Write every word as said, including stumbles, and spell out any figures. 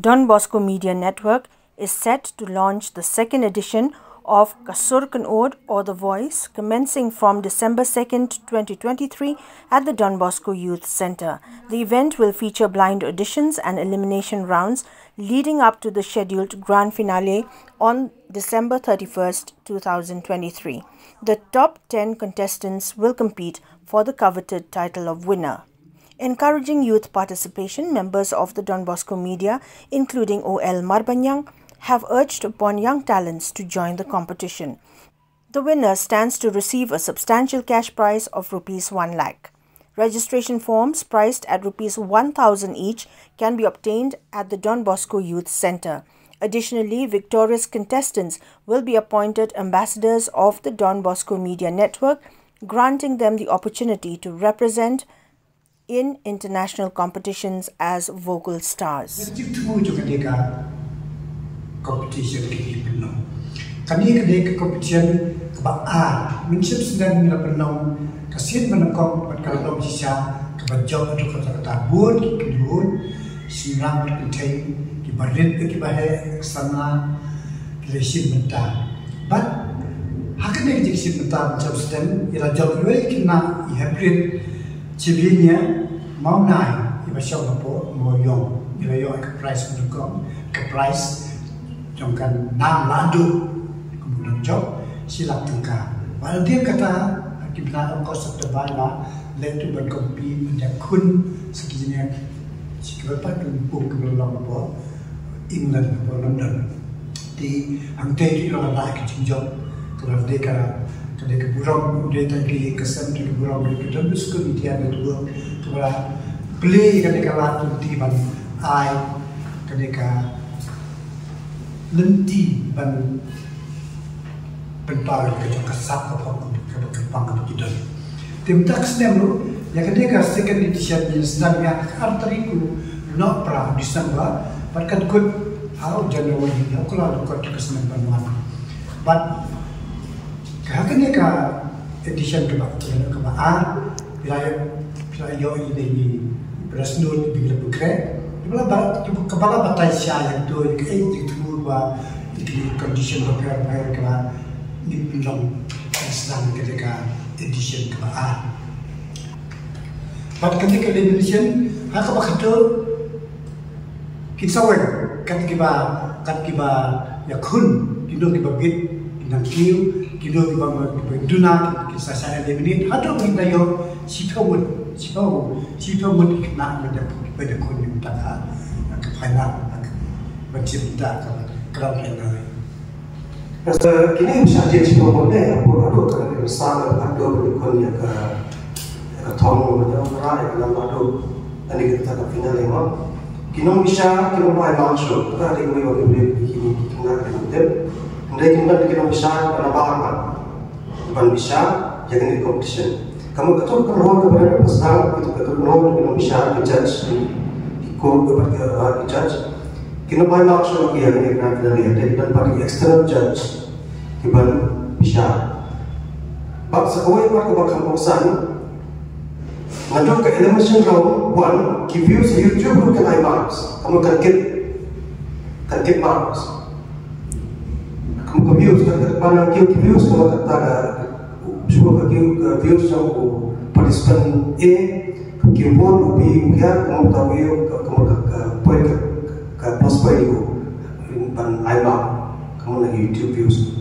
Don Bosco Media Network is set to launch the second edition of Ka Sur Kan Od, or The Voice, commencing from December second, twenty twenty-three, at the Don Bosco Youth Centre. The event will feature blind auditions and elimination rounds leading up to the scheduled grand finale on December thirty-first, two thousand twenty-three. The top ten contestants will compete for the coveted title of winner. Encouraging youth participation, members of the Don Bosco Media, including O L Marbaniang, have urged upon young talents to join the competition. The winner stands to receive a substantial cash prize of rupees one lakh. Registration forms priced at rupees one thousand each can be obtained at the Don Bosco Youth Centre. Additionally, victorious contestants will be appointed ambassadors of the Don Bosco Media Network, granting them the opportunity to represent in international competitions as vocal stars. Jingthmu jong kane ka competition kane ka pynlong. Kane kane ka competition kaba ar, mynshwa snem ngi la pynlong ka sien ba nyngkong bad ka la long shisha kaba jop haduh katta katta, bun ki kynhun shynrang bad kynthei, kiba rit bad kiba heh, ki samla, ki la shim bynta. Bad ha kane ka jingshim bynta mynshwa snem ngi la jop iwei i khynnah i heprit Chivinia Mawnai, iba shong hapoh Mawïong, i la ïoh ka prize ba nyngkong, ka prize jong ka nam la duh, kumno jop, shi lak tyngka. Bad hadien kata, ha ki bnai August, September, la leit tu ban compete ban ïakhun sa ki jingeh, shi kiba pat ki lympung kiba long hapoh England, hapoh London. Te hangtei ruh la ai ka jingjop, kaba dei ka, ka dei ka burom, dei ta ki ka sem, dei ka burom, dei ka Don Bosco Media Network, kaba plie kane ka lad lynti ban ai kane ka lynti ban pynpaw ïa ka jong ka sap ka pop kaba kyrpang kaba ki don. Te mynta ka snem ruh ïa kane ka second edition ngi sdang ïa ka ar tarik u Nohprah December bad kan kut ha u January, ha u Kyllalyngkot ka snem ban wan. Bad ka ha kane ka edition kaba, kaba ar, phi la ïoh, phi la ïoh ïa kine ki press note, ba ngi la pynkhreh, kaba la ba, kaba la batai shai ïa kito, ïa kaei jingthmu ba ïa kine ki condition bapher bapher kaba ngin pynlong, eh, sdang ïa kane ka edition kaba ar. Bad kane ka elimination, ha kaba khatduh, kin sa weng kat kiba, kat kiba ïakhun, kino kiba bit ki nang kiew, kino kiba, kiba duna, kin sa shah eliminate. Haduh ba ngin da ïoh shiphew ngut, shiphew, shiphew ngut ki khynnah ban ïa, ban ïakhun ïa ka, ka final, ban shim bynta ka grand final. Kine ki shah jied shiphew ngut ne, hapoh, haduh ka, ka sa, haduh ba ïakhun ïa ka, ïa ka thong, ïa ka number, ïa ka number two. Ani kita ka final ïa mo. Ki nongbishar ki nongbishar mark shuh. Ka dei kawei ka dei ki, ki, ki tynga ki tep. Hynrei ki nongbishar ka nongbishar ban bishar ïa kane ka competition. Ka mut kato ka role kaba la sdang, kato ka role ki nongbishar, ki judge, ki court, ki judge. Ki nongbishar mark shuh ki ïa kane ka grand finale, hynrei ki don pat ki external judge kiban bishar. Bad sa kawei pat kaba kham kongsan, naduh ka elimination round one, ki views ha YouTube ruh kan ai marks. Ka mut kan kit, kan kit marks. Ka mut ka views, kan kit, ki views, ka mut kata ka, shuwa ka views jong u participant A, ki vote u B, u hiar, ka mut ka view, ka, ka mut ka, ka point, ka, ka plus point u ban ai mark, ka mut na YouTube views.